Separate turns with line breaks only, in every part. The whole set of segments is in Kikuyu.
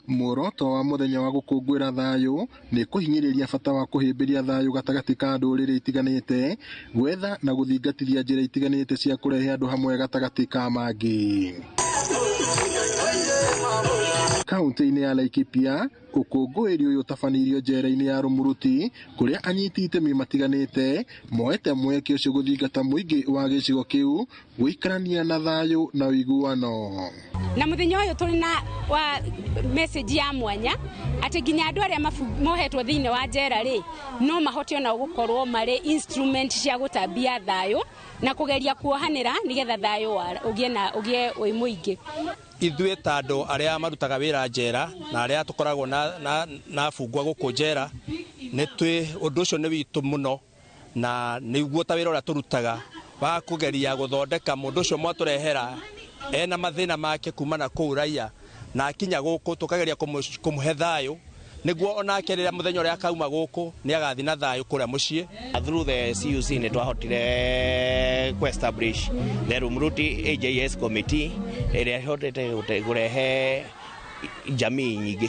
Muoroto wa mũthenya wa gũkũngũĩra thayũ nĩ kũhinyĩrĩria bata wa kũhĩmbĩria thayũ gatagatĩ ka ndũrĩrĩ itiganĩte, gwetha na gũthingatithia njĩra itiganĩte cia kũrehe andũ hamwe gatagatĩ ka mangĩ. Kaunti-inĩ ya Laikipia, ũkũngũĩri ũyũ ũtabanĩirio njera-inĩ ya Rumuruti kũrĩa anyiti itemi matiganĩte moete mweke ũcio gũthingata mũingĩ wa gĩcigo kĩu gũikarania na thayũ na ũiguano.
Na muthenya ũyũ tũrĩ na wa message ya mwanya atĩ nginya andũ arĩa mohetwo thĩinĩ wa njera rĩ no mahote ona gũkorwo marĩ instrument cia gũtambia thayũ na kũgeria kuohanĩra nĩgetha thayũ ũgĩe na ũgĩe wĩ mũingĩ.
Ithuĩ ta andũ arĩa marutaga wĩra njera na arĩa tũkoragwo na abungwa gũkũ njera nĩ twĩ ũndũ ũcio nĩ witũ mũno na nĩguo ta wĩra ũrĩa tũrutaga wa kũgeria gũthondeka mũndũ ũcio mwatũrehera ena mathĩna make kuma na kũu raia na akinya gũkũ tũkageria kũmũhe thayũ nĩguo onake rĩrĩa mũthenya ũrĩa akauma gũkũ nĩ agathiĩ na thayũ kũrĩa mũciĩ.
Through the CUC nĩ twahotire ku establish the Rumuruti AJS committee ĩrĩa ĩhotete kũrehe jamii nyingĩ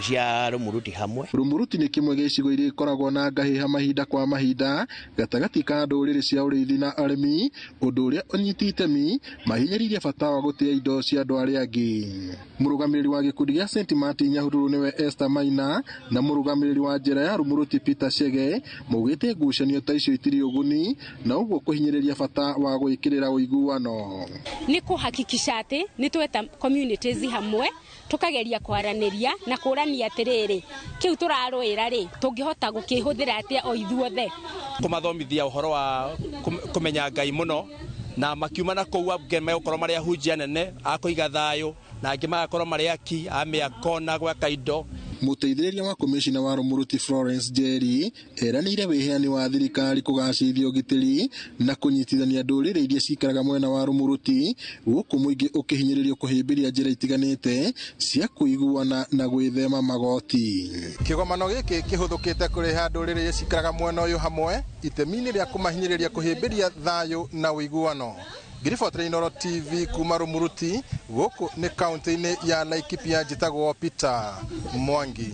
cia Rumuruti hamwe.
Rumuruti nĩ kĩmwe gĩa icigo iria ikoragwo na ngahĩha mahinda kwa mahinda gatagatĩ ka ndũrĩrĩ cia ũrĩithi na arĩmi, ũndũ ũrĩa ũnyiti itemi mahinyĩrĩirie bata wa gũtĩa indo cia andũ arĩa angĩ. Mũrũgamĩrĩri wa gĩkundi gĩa St Martin Nyahururu nĩwe Esther Maina na mũrũgamĩrĩri wa njera ya Rumuruti Peter Chege maugĩte ngucanio ta icio itirĩ ũguni na ũguo kũhinyĩrĩria bata wa gwĩkĩrĩra ũiguano.
Nĩ kũhakikisha atĩ nĩ tweta communities hamwe tukageria kwaranĩria na kũrania atĩrĩrĩ kĩu tũrarũĩra rĩ tũngĩhota gũkĩhũthĩra atĩa o ithuothe.
Kũmathomithia ũhoro wa kũmenya Ngai mũno na makiuma na kũu angĩ megũkorwo marĩ ahunjia nene a kũiga thayũ na angĩ magakorwo marĩ aki a mĩako na gwaka indo.
Mũteithĩrĩria wa komishina wa Rumuruti Florence Njeri eranĩire wĩheani wa thirikari kũgacĩrithia ũgitĩri na kũnyitithania ndũrĩrĩ iria cikaraga mwena wa Rumuruti gũkũ mũingĩ ũkĩhinyĩrĩrio kũhĩmbĩria njĩra itiganĩte cia kũiguana na gwĩthema magoti. Kĩgomano gĩkĩ kĩhũthũkĩte kũreha ndũrĩrĩ iria cikaraga mwena ũyũ hamwe itemi-inĩ rĩa kũmahinyĩrĩria kũhĩmbĩria thayũ na ũiguano. Ngiribotera Inooro TV kuma Rumuruti gũkũ nĩ kaunti-inĩ ya Laikipia, njĩtagwo Peter Mwangi.